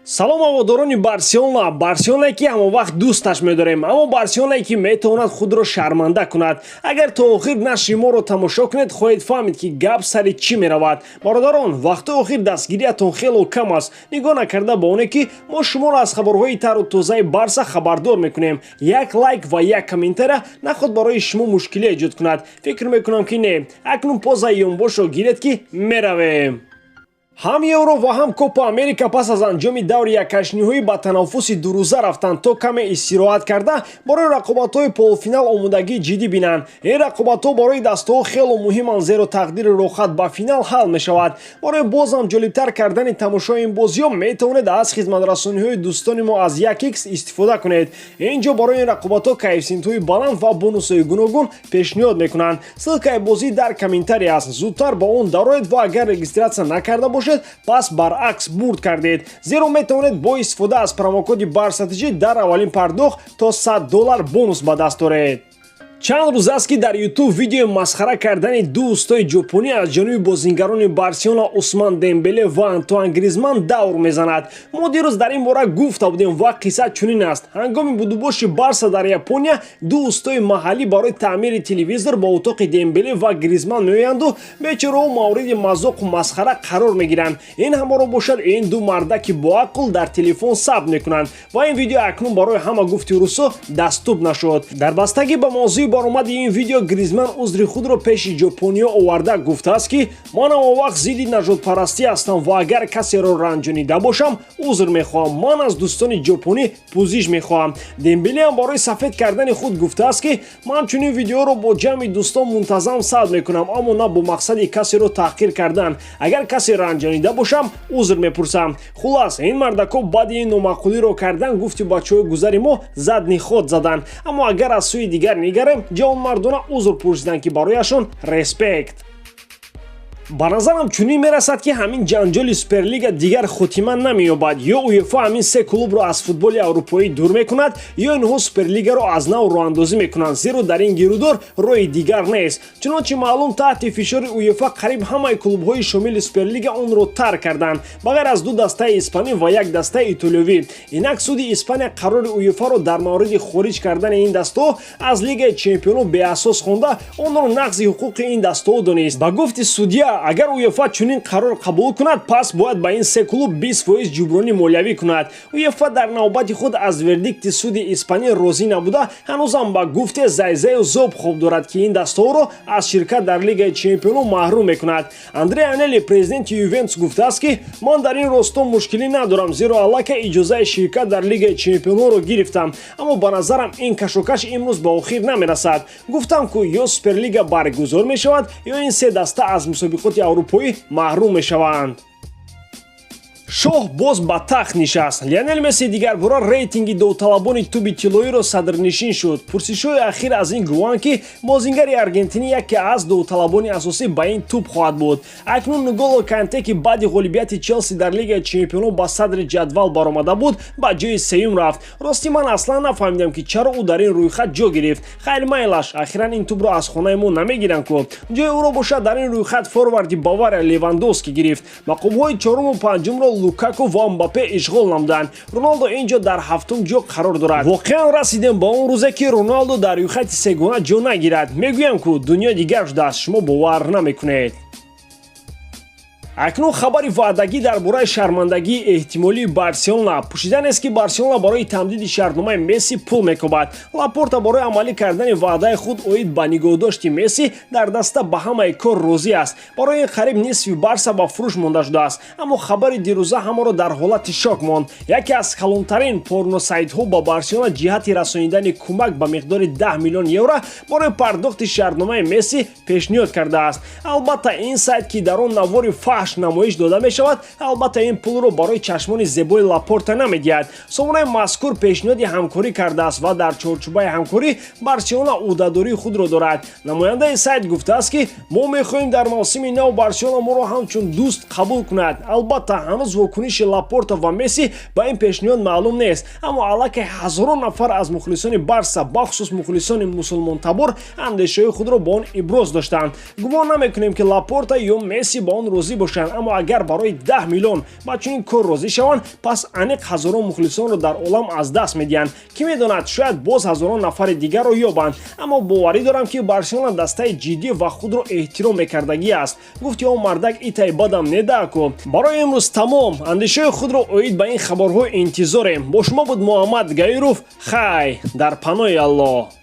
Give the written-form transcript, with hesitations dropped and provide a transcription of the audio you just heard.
Салом, ҳаводорони Барселона, Барселонае, ки ҳамон вақт дӯсташ медорем, аммо Барселонае, ки метавонад худро шарманда кунад. Агар то охир нашри моро тамошо кунед, хоҳед фаҳмид, ки гап сари чӣ меравад. Бародарон, вақтҳои охир дастгириятон хело кам аст. Нигоҳ накарда ба оне, ки мо шуморо аз хабарҳои тару тозаи Барса хабардор мекунем, як лайк ва як комментария наход барои шумо мушкилӣ эҷод кунад? Фикр мекунам, ки не. Акнун позаи ёнбошро гиред, ки меравем. Ҳам Евро ва ҳам Копа Америка пас аз анҷоми даври якҳаштниҳоӣ ба танаффуси дурӯза рафтанд, то каме истироҳат карда, барои рақобатҳои полуфинал омодагии ҷиддӣ бинанд. Ин рақобатҳо барои дастаҳо хело муҳиманд, зеро тақдири роҳхат ба финал ҳал мешавад. Барои бозам ҷолибтар кардани тамошои ин бозиҳо метавонед аз хизматрасониҳои дӯстони мо аз 1x истифода кунед. Ин ҷо барои ин рақобатҳо коэффисиентҳои баланд ва бонусҳои гуногун пешниҳод мекунанд. Ссылкаи бозӣ дар комментарий аст, зудтар ба он дароед ва агар регистрация накарда бошед, пас баръакс бурд кардед, зеро метавонед бо истифода аз промокоди БАРСАТЖ дар аввалин пардохт то 100 доллар бонус ба даст оред. Чанд рӯз аст, ки дар Ютуб видеои масхара кардани ду устои ҷопонӣ аз ҷониби бозингарони Барселона Усман Дембеле ва Антуан Гризман давр мезанад. Мо дирӯз дар ин бора гуфта будем ва қисса чунин аст. Ҳангоми будубоши Барса дар Япония ду устои маҳаллӣ барои таъмири телевизор ба утоқи Дембеле ва Гризман меоянду бечораҳо мавриди мазоқу масхара қарор мегиранд. Ин ҳамаро бошад, ин ду мардаки боақл дар телефон сабт мекунанд ва ин видео акнун барои ҳама, гуфти русо, дастуб нашуд. Дар бастагӣ ба мавзӯи баромади ин видео Гризман узри худро пеши ҷопониё оварда гуфтааст, ки ман ҳамон вақт зидди нажодпарастӣ ҳастам ва агар касеро ранҷонида бошам, узр мехоҳам. Ман аз дӯстони ҷопонӣ пӯзиш мехоҳам. Дембелеам барои сафед кардани худ гуфтааст, ки ман чунин видеоро бо ҷамъи дӯстон мунтазам сабт мекунам, аммо на бо мақсади касеро таҳқир кардан. Агар касе ранҷонида бошам, узр мепурсам. Хулас, ин мардако баъди ин номаъқулиро кардан, гуфти бачаҳои гузари мо, задний ход заданд. Аммо агар аз сӯи дигар нигарем, ҷавонмардона узр пурсиданд, ки барояшон респект. Ба назарам чунин мерасад, ки ҳамин ҷанҷоли Суперлига дигар хотима намеёбад. Ё УЕФА ҳамин се клубро аз футболи аврупоӣ дур мекунад, ё инҳо Суперлигаро аз нав роҳандозӣ мекунанд, зеро дар ин гирудор роҳи дигар нест. Чунончи маълум, таҳти фишори УЕФА қариб ҳамаи клубҳои шомили Суперлига онро тарк карданд, ба ғайр аз ду дастаи испанӣ ва як дастаи итолиёвӣ. Инак суди Испания қарори УЕФАро дар мавриди хориҷ кардани ин дастаҳо аз Лигаи чемпионо беасос хонда, онро нақзи ҳуқуқи ин дастаҳо донист. Ба гуфти судья, агар УЕФА чунин қарор қабул кунад, пас бояд ба ин се клуб 20% ҷуброни молиявӣ кунад. УЕФА дар навбати худ аз вердикти суди испанӣ розӣ набуда, ҳанӯзам ба гуфте зайзаю зоб хоб дорад, ки ин дастаҳоро аз ширкат дар Лигаи чемпионо маҳрум мекунад. Андреа Анели, президенти Ювентус, гуфтааст, ки ман дар ин росто мушкилӣ надорам, зеро аллакай иҷозаи ширкат дар Лигаи чемпионоро гирифтам. Аммо ба назарам, ин кашокаш имрӯз ба охир намерасад. Гуфтам ку, ё Суперлига баргузор мешавад, ё ин се даста аз мусобиқоти аврупоӣ маҳрум мешаванд. Шоҳ боз ба тахт нишаст. Лионел Месси дигарбора рейтинги довталабони тӯби тиллоиро садрнишин шуд. Пурсишҳои ахир аз ин гувоҳанд, ки бозингари аргентинӣ яке аз довталабони асосӣ ба ин тӯб хоҳад буд. Акнун Нголо Канте, ки баъди ғолибияти Челси дар Лигаи чемпионо ба садри ҷадвал баромада буд, ба ҷои сеюм рафт. Ростӣ, ман аслан нафаҳмидам, ки чаро ӯ дар ин рӯйхат ҷо гирифт. Хайр, майлаш, ахиран ин тӯбро аз хонаи мо намегиранд ку. Ҷои ӯро бошад дар ин рӯйхат форварди Бавария Левандовски гирифт. Мақомҳои чоруму панҷумро Лукаку ва Мбаппе ишғол намуданд. Роналдо ин ҷо дар ҳафтум ҷо қарор дорад. Воқеан, расидем ба он рӯзе, ки Роналдо дар рӯйхати сегона ҷо нагирад. Мегӯям ку, дунё дигар шудааст, шумо бовар намекунед. Акнун хабари ваъдагӣ дар бораи шармандагии эҳтимолии Барселона. Пӯшида нест, ки Барселона барои тамдиди шартномаи Месси пул мекобад. Лапорта барои амалӣ кардани ваъдаи худ оид ба нигоҳдошти Месси дар даста ба ҳамаи кор розӣ аст. Барои ин қариб нисфи Барса ба фурӯш монда шудааст. Аммо хабари дирӯза ҳамаро дар ҳолати шок монд. Яке аз калонтарин порносайтҳо ба Барселона ҷиҳати расонидани кӯмак ба миқдори 10 миллион евро барои пардохти шартномаи Месси пешниҳод кардааст. Албатта, ин сайт, ки дар он навори фаҳш намоиш дода мешавад, албатта, ин пулро барои чашмони зебои Лапорта намедиҳад. Сомонаи мазкур пешниҳоди ҳамкорӣ кардааст ва дар чорчӯбаи ҳамкорӣ Барселона ӯҳдадории худро дорад. Намояндаи сайт гуфтааст, ки мо мехоҳем дар мавсими нав Барселона моро ҳамчун дӯст қабул кунад. Албатта, ҳанӯз вокуниши Лапорта ва Месси ба ин пешниҳод маълум нест, аммо аллакай ҳазорон нафар аз мухлисони Барса, бахусус мухлисони мусулмонтабор, андешаҳои худро ба он иброз доштанд. Гумон намекунем, ки Лапорта ё Месси ба он розӣ бошанд. бошанд, аммо агар барои 10 миллион ба чунин кор розӣ шаванд, пас аниқ ҳазорон мухлисонро дар олам аз даст медиҳанд. Кӣ медонад, шояд боз ҳазорон нафари дигарро ёбанд, аммо боварӣ дорам, ки Барселона дастаи ҷиддӣ ва худро эҳтиром мекардагӣ аст, гуфти он мардак. Итай бадам недаку. Барои имрӯз тамом. Андешаҳои худро оид ба ин хабарҳо интизорем. Бо шумо буд Муҳаммад Гаиров. Хай, дар паноҳи Аллоҳ.